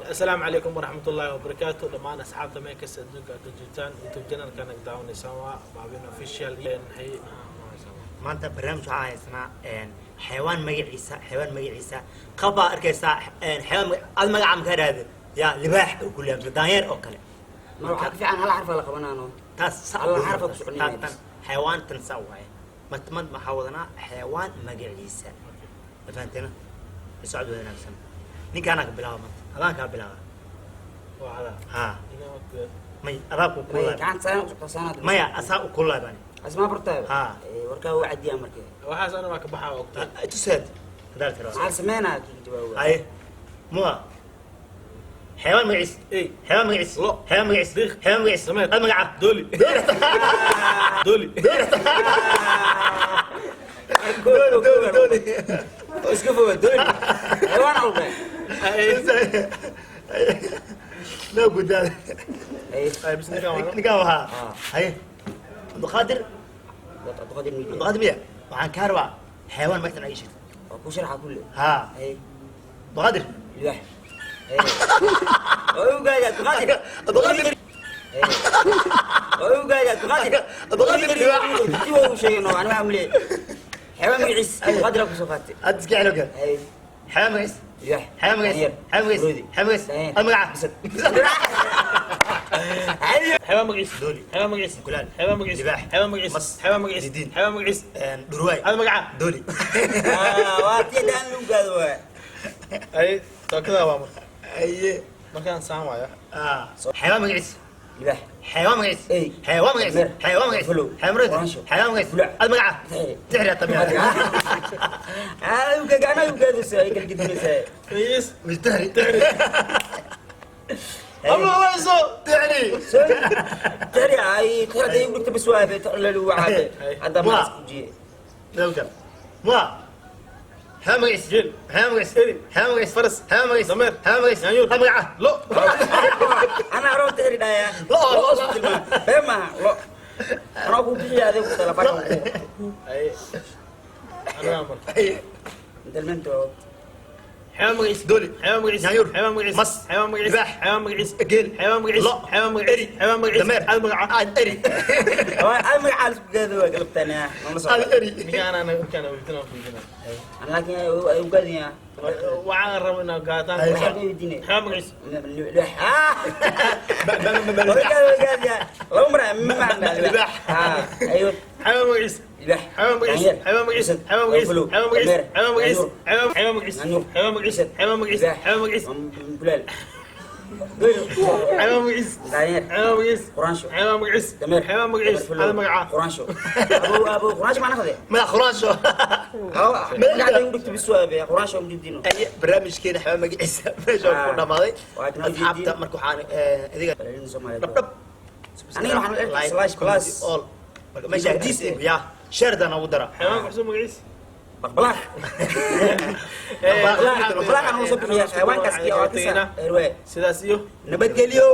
Asalaamu calaykum waraxmatullaahi wabarakaatu. Dhammaan asxaabta meel kasta adduunka aad ka joogtaan, YouTube channelka naga daawanaysaan waa Baabin Official. Maanta barnaamij waxaan haysanaa xayawaan magaciisa. Xayawaan magaciisa qabaa arkaysaa, xayawaan ad magaca makaa dhahde ya libaax oo ku leeyahay, daanyeer oo kale. Ma waxaa ka fiican hal xarfa la qabanaano. Taas sa. Hal xarfa ku soconaya. Tan xayawaan tan sa waaye. Matmad maxaa wadanaa? Xayawaan magaciisa ma fahanteena? Socod wanaagsan. Ninkaanaa ka bilaaba maanta, adaan kaa bilaaba. Waa ha may adaa ku May kulaa. Gacanta saan u qabsanaad. Maya, asaa u kulaa bani. Asmaa bartaa. Ha. Warkaa waa cadiyaa markii. Waxaas ana waa ka baxaa, ogta. Tuseed hadaa tira. Maxaa sameynaa kii jawaab? Haye, mua xayawaan magaciis. Ey. Xayawaan magaciis. Lo. Xayawaan magaciis. Diiq. Xayawaan magaciis. Dameer. Ad magaca. Dooli, dooli. Dooli, dooli, dooli. Oo iska foga dooli. Xayawaan alba. No gudaal. Ay. Ay, bis ninkaan waa. Ninkaan waxaa. Ah. Haye, Cabdiqaadir. Cabdiqaadir Media. Cabdiqaadir miya, waxaan kaa rabaa xayawaan magaciisa inaad ii sheegto. Waa ku sharxa kulle. Ha. Ay. Cabdiqaadir. Libaax. Ay. Oo ugaada Cabdiqaadir. Cabdiqaadir. Ay. Oo ugaada Cabdiqaadir. Cabdiqaadir libaax. Dib ugu sheegno aniga waxaan leeyahay. Xayawaan magaciis Cabdiqaadir ku soo qaatay. Aad iska celo kale. Ay. Xayawaan magaciis. Libaax. Xayawaan magaciis. Daanyeer. Xayawaan magaciis. Roodi. Xayawaan magaciis. Daanyeer. Ad magaca. Bisad. Xayawaan magaciis. Dooli. Xayawaan magaciis. Mukulaal. Xayawaan magaciis. Libaax. Xayawaan magaciis. Mas. Xayawaan magaciis. Didiin. Xayawaan magaciis. Dhurwaay. Ad magaca. Dooli. Waa tii daan lagu gaado waa. Ay, tookada waa marka. Aye. Markaan saan waaya. Ah, xayawaan magaciis. Libaax. Xayawaan magaciis. Ey. Xayawaan magaciis. Dameer. Xayawaan magaciis. Buffalo. Xayawaan magaciis. Quraansho. Xayawaan magaciis. Bulac. Ad magaca. Tixri. Tixri tabiya. Ah, ugaga anaa ugaado ay kala gedinaysaa. Yes. Mis tixri. Ama wayso. Tixri. Tixri ay tixri ay dhigta bas waa tixri la wacaade. Hadda ma isku jiye. Dalkan mua xayawaan magaciis. Geel. Xayawaan magaciis. Eri. Xayawaan magaciis. Faras. Xayawaan magaciis. Dameer. Xayawaan magaciis. Yaanyuur. Ad magaca. Lo. Ana aro tixri dhaya. Lo, lo, lo. Bee maaha lo. Anaa ku bixiya adeeg ku tala barka. Ay, anigaa marka. Aye. Dalmento. Xayawaan magaciis. Dooli. Xayawaan magaciis. Yaanyuur. Xayawaan magaciis. Mas. Xayawaan magaciis. Libaax. Xayawaan magaciis. Geel. Xayawaan magaciis. Lo. Xayawaan magaciis. Eri. Xayawaan magaciis. Dameer. Ad magaca. Ad eri. Waa ay magaca isku gaado waa galabtana. Ma soo. Ad eri. Ninkaan ana ninkaan weydiinaa weydiinaa. Ana laakiin ay ugaadaya. Waxaan rabaa inaad gaataan. Ay. Waxaan weydiinay. Xayawaan magaciis. Ah. Ugaadaya. Laba mar ma macna. Libaax. Ah, ayo. Xayawaan magaciis. Libaax. Xayawaan magaciis. Xayawaan magaciis. Xayawaan magaciis. Xayawaan magaciis. Xayawaan magaciis. Xayawaan magaciis. Xayawaan magaciis. Xayawaan magaciis. Xayawaan magaciis. Bulaal. Xayawaan magaciis. Daanyeer. Xayawaan magaciis. Quraansho. Xayawaan magaciis. Dameer. Xayawaan magaciis. Ad magaca. Quraansho. Abo abo quraansho macna khade. Madax quraansho. Abo magaca ugu dhigto bis waa be quraansho ugu dino. Aye, barnaamijkeena xayawaan magaciisa meesha ku dhamaaday. Waa kan. Asxaabta marka waxaan idiga Balaalin Soomaaliyeed. dhab dhab. Anigana waxaan u Like, slash plus. all. Marka meesha ya sharedan ugu dara. Xayawaan kuxsoo magaciis. Baqbalaaq. Baqbalaaq. Baqbalaaq aan soo bixiyaa xayawaankaas iyo oo kisa. Sidaas iyo Nabadgelyo.